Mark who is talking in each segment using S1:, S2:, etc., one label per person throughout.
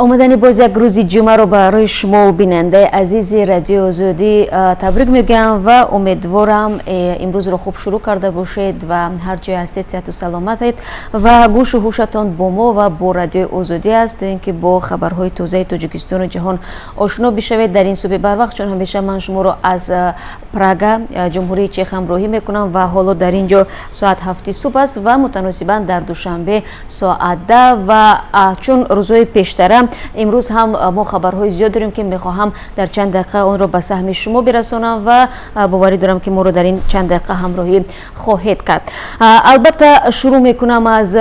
S1: Омадани боз як рӯзи ҷумъаро барои шумо, бинандаи азизи Радиои Озодӣ, табрик мегӯям ва умедворам, имрӯзро хуб шурӯъ карда бошед ва ҳар ҷое ҳастед, сиҳату саломатед ва гӯшу ҳушатон бо мо ва бо Радиои Озодӣ аст, то ин ки бо хабарҳои тозаи Тоҷикистону ҷаҳон ошно бишавед. Дар ин субҳи барвақт, чун ҳамеша, ман шуморо аз Прага, Ҷумҳурии Чех, ҳамроҳӣ мекунам ва ҳоло дар ин ҷо соат 7-и субҳ аст ва мутаносибан дар Душанбе соат 10. Ва чун рӯзҳои пештара, имрӯз ҳам мо хабарҳои зиёд дорем, ки мехоҳам дар чанд дақиқа онро ба саҳми шумо бирасонам ва боварӣ дорам, ки моро дар ин чанд дақиқа ҳамроҳӣ хоҳед кард. Албатта, шурӯъ мекунам аз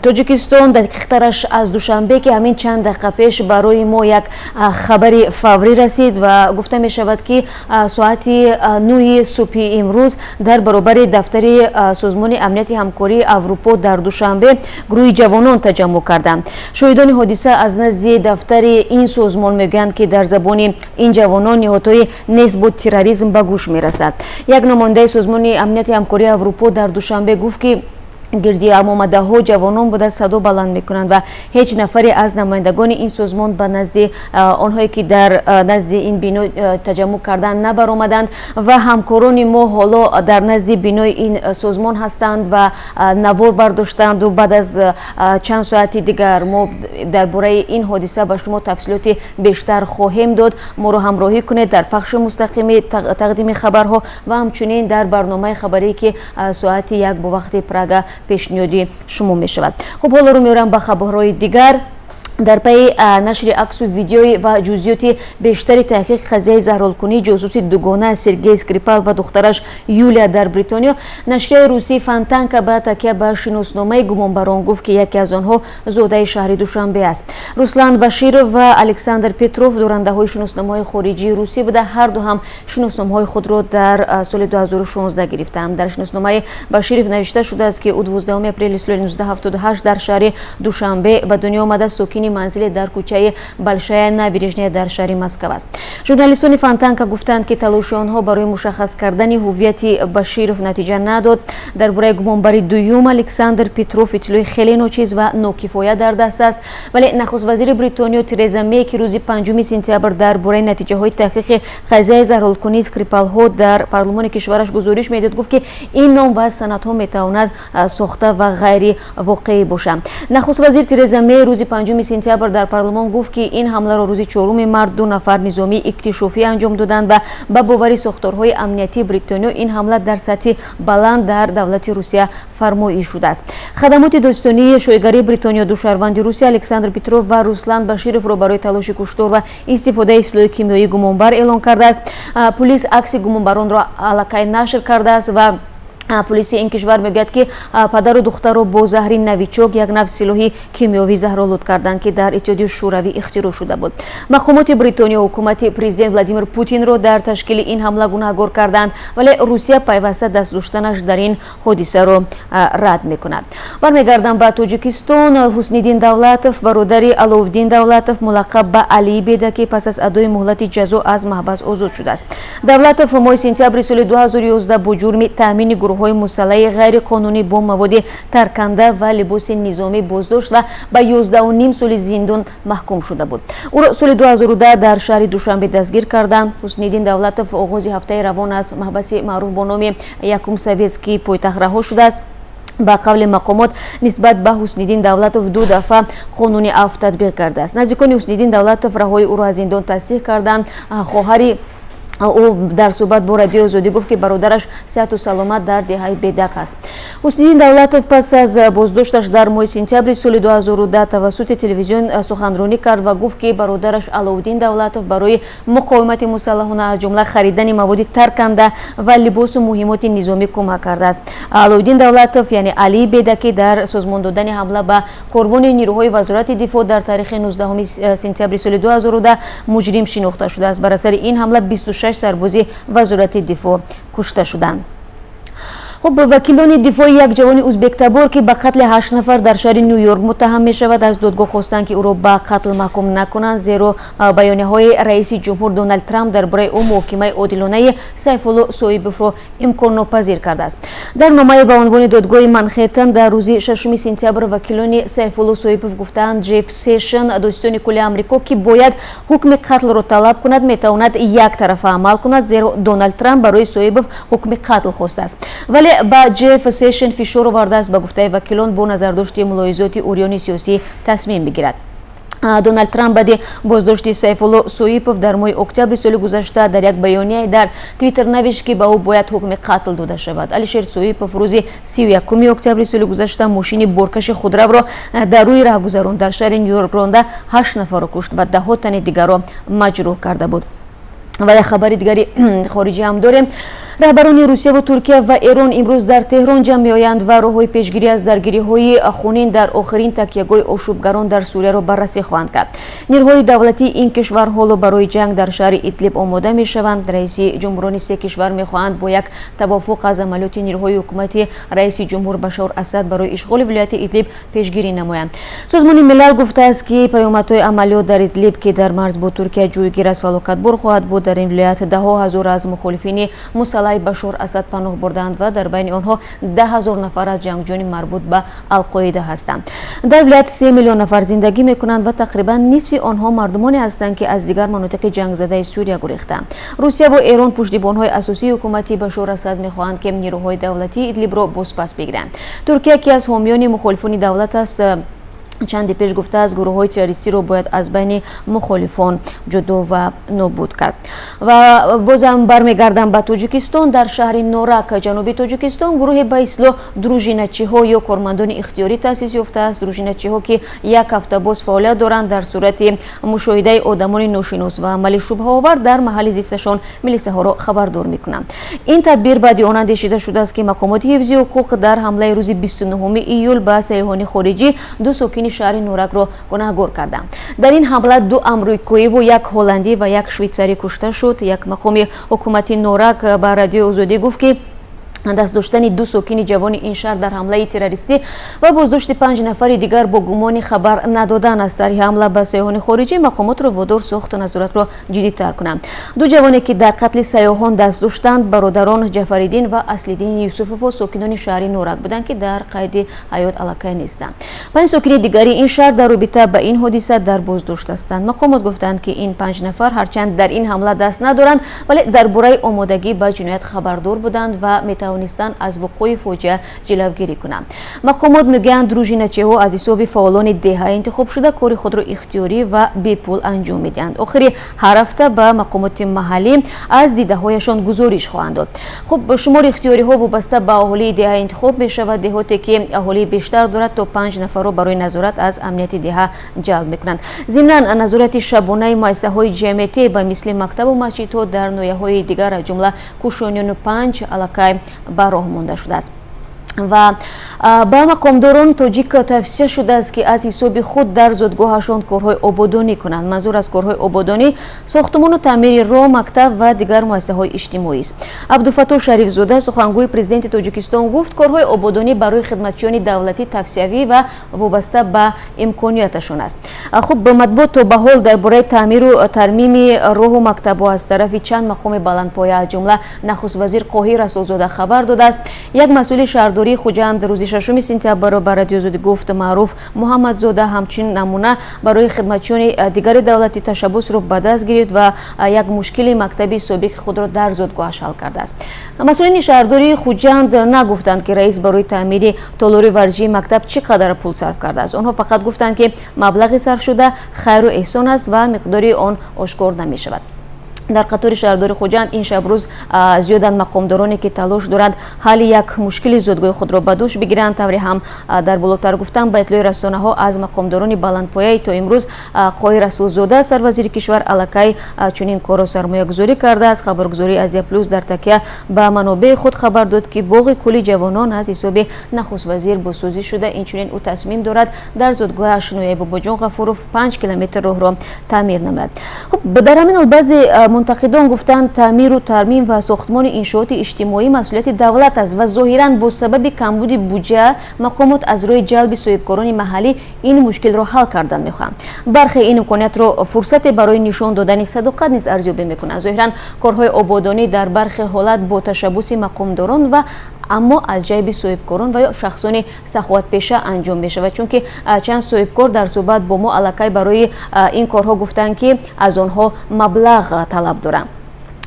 S1: Тоҷикистон, дақиқтараш аз Душанбе, ки ҳамин чанд дақиқа пеш барои мо як хабари фаврӣ расид ва гуфта мешавад, ки соати 9-и субҳи имрӯз дар баробари дафтари Созмони Амнияти Ҳамкории Аврупо дар Душанбе гурӯҳи ҷавонон таҷаммӯъ карданд. Шоҳидони ҳодиса аз назди дафтари ин созмон мегӯянд, ки дар забони ин ҷавонон ниҳодҳои нест бод терроризм ба гӯш мерасад. Як намояндаи Созмони Амнияти Ҳамкории Аврупо дар Душанбе гуфт, ки гирдиҳамомадаҳо ҷавонон буда, садо баланд мекунанд ва ҳеҷ нафаре аз намояндагони ин созмон ба назди онҳое, ки дар назди ин бино таҷаммӯъ карданд, набаромаданд. Ва ҳамкорони мо ҳоло дар назди бинои ин созмон ҳастанд ва навор бардоштанду баъд аз чанд соати дигар мо дар бораи ин ҳодиса ба шумо тафсилоти бештар хоҳем дод. Моро ҳамроҳӣ кунед дар пахши мустақими тақдими хабарҳо ва ҳамчунин дар барномаи хабарие, ки соати 1 бо вақти Прага пешниҳоди шумо мешавад. Хуб, ҳоло рӯ меорам ба хабарҳои дигар. Дар пайи нашри аксу видеои ва ҷузъиёти бештари таҳқиқи қазияи заҳролкунии ҷосуси дугона Сергей Скрипал ва духтараш Юлия дар Бритониё, нашрияи русии Фонтанка ба такя ба шиносномаи гумонбарон гуфт, ки яке аз онҳо зодаи шаҳри Душанбе аст. Руслан Баширов ва Александр Петров дорандаҳои шиносномаҳои хориҷии русӣ буда, ҳарду ҳам шиносномаҳои худро дар соли 2016 гирифтаанд. Дар шиносномаи Баширов навишта шудааст, ки ӯ 12 апрели соли 1978 дар шаҳри Душанбе ба дунё омада, сокини манзиле дар кӯчаи Большая Набережная дар шаҳри Москва аст. Журналистони Фонтанка гуфтанд, ки талоши онҳо барои мушаххас кардани ҳуввияти Баширов натиҷа надод. Дар бораи гумонбари дуюм, Александр Петров, иттилои хеле ночиз ва нокифоя дар даст аст. Вале нахуствазири Бритониё Тереза Мей, ки рӯзи 5 сентябр дар бораи натиҷаҳои таҳқиқи қазияи заҳролкунии Скрипалҳо дар парлумони кишвараш гузориш медод, гуфт, ки ин ном ва санадҳо метавонад сохта ва ғайривоқеӣ бошанд. Нахуствазир Тереза Мей рӯзи 5 сентябр дар парлумон гуфт, ки ин ҳамларо рӯзи 4 март ду нафар низомии иктишофӣ анҷом доданд ва ба бовари сохторҳои амниятии Бритониё ин ҳамла дар сатҳи баланд дар давлати Русия фармоиш шудааст. Хадамоти достонии шоҳигарии Бритониё ду шаҳрванди Русия, Александр Петров ва Руслан Башировро, барои талоши куштор ва истифодаи силоҳи кимиёӣ гумонбар эълон кардааст. Пулис акси гумонбаронро аллакай нашр кардааст ва пулиси ин кишвар мегӯяд, ки падару духтарро бо заҳри Новичок, як навъ силоҳи кимиёвӣ, заҳролуд карданд, ки дар Иттиҳоди Шӯравӣ ихтироъ шуда буд. Мақомоти Бритониё ҳукумати президент Владимир Путинро дар ташкили ин ҳамла гунаҳгор карданд, вале Русия пайваста даст доштанаш дар ин ҳодисаро рад мекунад. Бармегардам ба Тоҷикистон. Ҳусниддин Давлатов, бародари Аловуддин Давлатов, мулаққаб ба Алии Бедакӣ, пас аз адои муҳлати ҷазо аз маҳбас озод шудааст. Давлатов моҳи сентябри соли 2011 бо ҷурми таъмини гурӯҳҳои мусаллаҳи ғайриқонунӣ бо маводи тарканда ва либоси низомӣ боздошт ва ба 11,5 соли зиндон маҳкум шуда буд. Ӯро соли 2010 дар шаҳри Душанбе дастгир карданд. Ҳусниддин Давлатов оғози ҳафтаи равон аз маҳбаси маъруф бо номи Якум Советский пойтахт раҳо шудааст. Ба қавли мақомот, нисбат ба Ҳусниддин Давлатов ду дафъа қонуни афв татбиқ кардааст. Наздикони Ҳусниддин Давлатов раҳои ӯро аз зиндон тасдиқ карданд. Хоҳари ӯ дар суҳбат бо Радиои Озодӣ гуфт, ки бародараш сиҳату саломат дар деҳаи Бедак аст. Ҳусниддин Давлатов пас аз боздошташ дар моҳи сентябри соли 2010 тавассути телевизион суханронӣ кард ва гуфт, ки бародараш Аловуддин Давлатов барои муқовимати мусаллаҳона, аз ҷумла харидани маводи тарканда ва либосу муҳимоти низомӣ, кӯмак кардааст. Аловуддин Давлатов, яъне Алии Бедакӣ, дар созмон додани ҳамла ба корвони нирӯҳои Вазорати дифоъ дар таърихи 19 сентябри соли 2010 муҷрим шинохта шудааст. Бар асари ин ҳамла 26 сарбози Вазорати дифоъ кушта шуданд. Хуб, вакилони дифои як ҷавони узбектабор, ки ба қатли ҳашт нафар дар шаҳри Ню Йорк муттаҳам мешавад, аз додгоҳ хостанд, ки ӯро ба қатл маҳкум накунанд, зеро баёнияҳои раиси ҷумҳур Доналд Трамп дар бораи ӯ муҳокимаи одилонаи Сайфулло Соибовро имконнопазир кардааст. Дар номае ба унвони додгоҳи Манхеттен дар рӯзи 6 сентябр вакилони Сайфулло Соибов гуфтаанд, Ҷеф Сешн, додситони кулли Амрико, ки бояд ҳукми қатлро талаб кунад, метавонад яктарафа амал кунад, зеро Доналд Трамп барои Соибов ҳукми қатл хостааст, вале ба Ҷеф Сешн фишор овардааст, ба гуфтаи вакилон, бо назардошти мулоҳизоти урёни сиёсӣ тасмим бигирад. Доналд Трамп баъди боздошти Сайфулло Соипов дар моҳи октябри соли гузашта дар як баёния дар Твиттер навишт, ки ба ӯ бояд ҳукми қатл дода шавад. Алишер Соипов рӯзи 31 октябри соли гузашта мошини боркаши худравро дар рӯи раҳгузарон дар шаҳри Ню-Йорк ронда, ҳашт нафарро кушт ва даҳҳо тани дигарро маҷрӯҳ карда буд. Ва як хабари дигари хориҷӣ ҳам дорем. Раҳбарони Русия, Туркия ва Эрон имрӯз дар Теҳрон ҷамъ меоянд ва роҳҳои пешгирӣ аз даргириҳои хунин дар охирин такягоҳи ошӯбгарон дар Сурияро баррасӣ хоҳанд кард. Нерӯҳои давлатии ин кишвар ҳоло барои ҷанг дар шаҳри Идлиб омода мешаванд. Раиси ҷумҳурони се кишвар мехоҳанд бо як тавофуқ аз амалиёти нерӯҳои ҳукумати раиси ҷумҳур Башор Асад барои ишғоли вилояти Идлиб пешгирӣ намоянд. Созмони Милал гуфтааст, ки паёмадҳои амалиёт дар Идлиб, ки дар марз бо Туркия ҷойгир аст, фалокатбор хоҳад буд. Дар ин вилоят даҳҳо ҳазор аз мухолифини мусаллаҳи Башор Асад паноҳ бурданд ва дар байни онҳо 10 000 нафар аз ҷангҷӯёни марбут ба Алқоида ҳастанд. Дар вилоят 3 миллион нафар зиндагӣ мекунанд ва тақрибан нисфи онҳо мардумоне ҳастанд, ки аз дигар манотиқи ҷангзадаи Сурия гурехтанд. Русия ва Эрон, пуштибонҳои асосии ҳукумати Башор Асад, мехоҳанд, ки нерӯҳои давлатии Идлибро бозпас бигиранд. Туркия, ки аз ҳомиёни мухолифони давлат аст, чанде пеш гуфтааст, гурӯҳҳои террористиро бояд аз байни мухолифон ҷудо ва нобуд кард. Ва бозам бармегардам ба Тоҷикистон. Дар шаҳри Норак, ҷануби Тоҷикистон, гурӯҳе ба истилоҳ дружиначиҳо ё кормандони ихтиёрӣ таъсис ёфтааст. Дружиначиҳо, ки як ҳафта боз фаъолият доранд, дар сурати мушоҳидаи одамони ношинос ва амали шубҳаовар дар маҳалли зисташон милисаҳоро хабардор мекунанд. Ин тадбир баъди он андешида шудааст, ки мақомоти ҳифзи ҳуқуқ дар ҳамлаи рӯзи 29 июл ба сайёҳони хориҷӣ ду сокини шаҳри Норакро гунаҳгор карданд. Дар ин ҳамла ду амрикоиву як ҳолландӣ ва як швейтсарӣ кушта шуд. Як мақоми ҳукумати Норак ба Радиои Озодӣ гуфт, ки даст доштани ду сокини ҷавони ин шаҳр дар ҳамлаи террористӣ ва боздошти панҷ нафари дигар бо гумони хабар надодан аз тарҳи ҳамла ба сайёҳони хориҷӣ мақомотро водор сохт назоратро ҷиддитар кунанд. Ду ҷавоне, ки дар қатли сайёҳон даст доштанд, бародарон Ҷафариддин ва Аслиддин Юсуфову сокинони шаҳри Норак буданд, ки дар қайди ҳаёт аллакай нестанд. Панҷ сокини дигари ин шаҳр дар робита ба ин ҳодиса дар боздошт ҳастанд. Мақомот гуфтанд, ки ин панҷ нафар ҳарчанд дар ин ҳамла даст надоранд, вале дар бораи омодагӣ ба ҷиноят хабардор буданд ва метавонистанд аз вуқӯи фоҷиа ҷилавгирӣ кунанд. Мақомот мегӯянд, дружиначиҳо аз ҳисоби фаъолони деҳа интихоб шуда, кори худро ихтиёрӣ ва бепул анҷом медиҳанд. Охири ҳар ҳафта ба мақомоти маҳаллӣ аз дидаҳояшон гузориш хоҳанд дод. Хуб, шумори ихтиёриҳо вобаста ба аҳолии деҳа интихоб мешавад. Деҳоте, ки аҳолии бештар дорад, то панҷ нафарро барои назорат аз амнияти деҳа ҷалб мекунанд. Зимнан, назорати шабонаи муассисаҳои ҷамъиятӣ ба мисли мактабу масҷидҳо дар ноҳияҳои дигар, аз ҷумла Кӯшониёну Панҷ, аллакай ба роҳ монда шудааст. Ва ба мақомдорон тоҷик тавсия шудааст, ки аз ҳисоби худ дар зодгоҳашон корҳои ободонӣ кунанд. Манзур аз корҳои ободонӣ сохтумону таъмири роҳ, мактаб ва дигар муассисаҳои иҷтимоист. Абдуфаттоҳ Шарифзода, сухангӯи президенти Тоҷикистон, гуфт, корҳои ободонӣ барои хидматчиёни давлатӣ тавсиявӣ ва вобаста ба имконияташон аст. Хуб, матбуот то ба ҳол дар бораи таъмиру тармими роҳу мактабҳо аз тарафи чанд мақоми баландпоя, аз ҷумла нахуствазир Қоҳир Расулзода, хабар додааст. Як масъули шаҳрдории Хуҷанд рӯзи 6 сентябрро ба Радиои Озодӣ гуфт, Маъруф Муҳаммадзода ҳамчун намуна барои хидматчиёни дигари давлатӣ ташаббусро ба даст гирифт ва як мушкили мактаби собиқи худро дар зодгоҳаш ҳал кардааст. Масъулини шаҳрдории Хуҷанд нагуфтанд, ки раис барои таъмири толори варзишии мактаб чӣ қадар пул сарф кардааст. Онҳо фақат гуфтанд, ки маблағи сарфшуда хайру эҳсон аст ва миқдори он ошкор намешавад. Дар қатори шаҳрдори Хуҷанд ин шабрӯз зиёданд мақомдороне, ки талош доранд ҳалли як мушкили зодгоҳи худро ба дӯш бигиранд. Тавре ҳам дар болотар гуфтам, ба иттилои расонаҳо, аз мақомдорони баландпояи то имрӯз Қоҳир Расулзода, сарвазири кишвар, аллакай чунин корро сармоягузорӣ кардааст. Хабаргузории Азия Плюс дар такя ба манобеи худ хабар дод, ки боғи кӯли ҷавонон аз ҳисоби нахуствазир бозсозӣ шуда. Инчунин ӯ тасмим дорад дар зодгоҳаш, ноҳияи Бобоҷон Ғафуров, 5 километр роҳро таъмир намояд. Хуб, дар ҳамин ҳол баъзе Мунтақидон гуфтанд, таъмиру тармим ва сохтмони иншооти иҷтимоӣ масъулияти давлат аст ва зоҳиран бо сабаби камбуди буҷа мақомот аз роҳи ҷалби соҳибкорони маҳаллӣ ин мушкилро ҳал кардан мехоҳанд. Бархе ин имкониятро фурсате барои нишон додани садоқат низ арзёбӣ мекунанд. Зоҳиран, корҳои ободонӣ дар бархе ҳолат бо ташаббуси мақомдорон ва аммо аз ҷайби соҳибкорон ва ё шахсони саховатпеша анҷом мешавад, чунки чанд соҳибкор дар суҳбат бо мо аллакай барои ин корҳо гуфтанд, ки аз онҳо маблағ талаб доранд.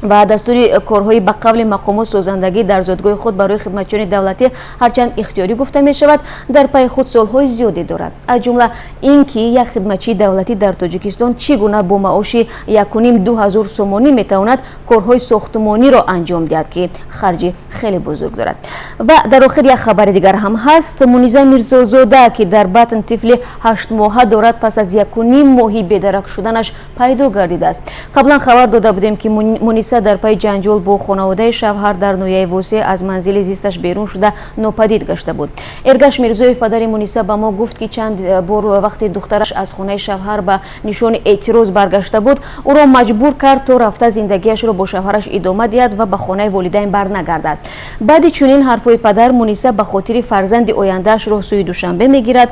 S1: Ва дастури корҳои ба қавли мақомот созандагӣ дар зодгоҳи худ барои хидматчиёни давлатӣ, ҳарчанд ихтиёрӣ гуфта мешавад, дар пайи худ суолҳои зиёде дорад, аз ҷумла ин ки як хидматчии давлатӣ дар Тоҷикистон чӣ гуна бо маоши 1,5-2 ҳазор сомонӣ метавонад корҳои сохтмониро анҷом диҳад, ки харҷи хеле бузург дорад. Ва дар охир як хабари дигар ҳам ҳаст. Муниза Мирзозода, ки дар батн тифли 8-моҳа дорад, пас аз 1,5 моҳи бедарак шуданаш пайдо гардидааст. Қаблан хабар дода будем, ки Муниса дар пайи ҷанҷол бо хонаводаи шавҳар дар ноҳияи Восеъ аз манзили зисташ берун шуда, нопадид гашта буд. Эргаш Мирзоев, падари Муниса, ба мо гуфт, ки чанд бор вақте духтараш аз хонаи шавҳар ба нишони эътироз баргашта буд, ӯро маҷбур кард, то рафта зиндагиашро бо шавҳараш идома диҳад ва ба хонаи волидайн барнагардад. Баъди чунин ҳарфҳои падар Муниса ба хотири фарзанди ояндааш роҳ сӯи Душанбе мегирад.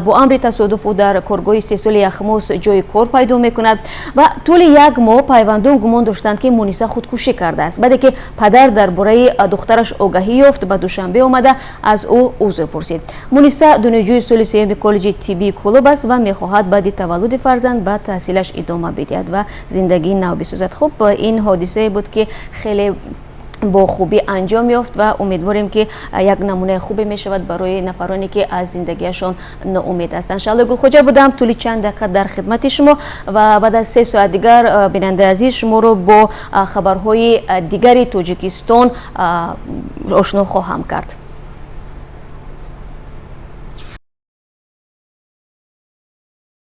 S1: Бо амри тасодуф ӯ дар коргоҳи истеҳсоли яхмос ҷои кор пайдо мекунад ва тӯли як моҳ пайвандон гумон доштанд, ки Муниса худкушӣ кардааст. Баъде ки падар дар бораи духтараш огаҳӣ ёфт, ба Душанбе омада, аз ӯ узр пурсид. Муниса донишҷӯи соли сеюми коллеҷи тиббии Кӯлоб аст ва мехоҳад баъди таваллуди фарзанд ба таҳсилаш идома бидиҳад ва зиндагии нав бисозад. Хуб, ин ҳодисае буд, ки хеле бо хубӣ анҷом ёфт ва умедворем, ки як намунаи хубе мешавад барои нафароне, ки аз зиндагиашон ноумед ҳастанд. Шаҳлои Гулхоҷа будам тӯли чанд дақиқа дар хидмати шумо ва баъд аз 3 соат дигар, бинандаи азиз, шуморо бо хабарҳои дигари Тоҷикистон ошно хоҳам кард.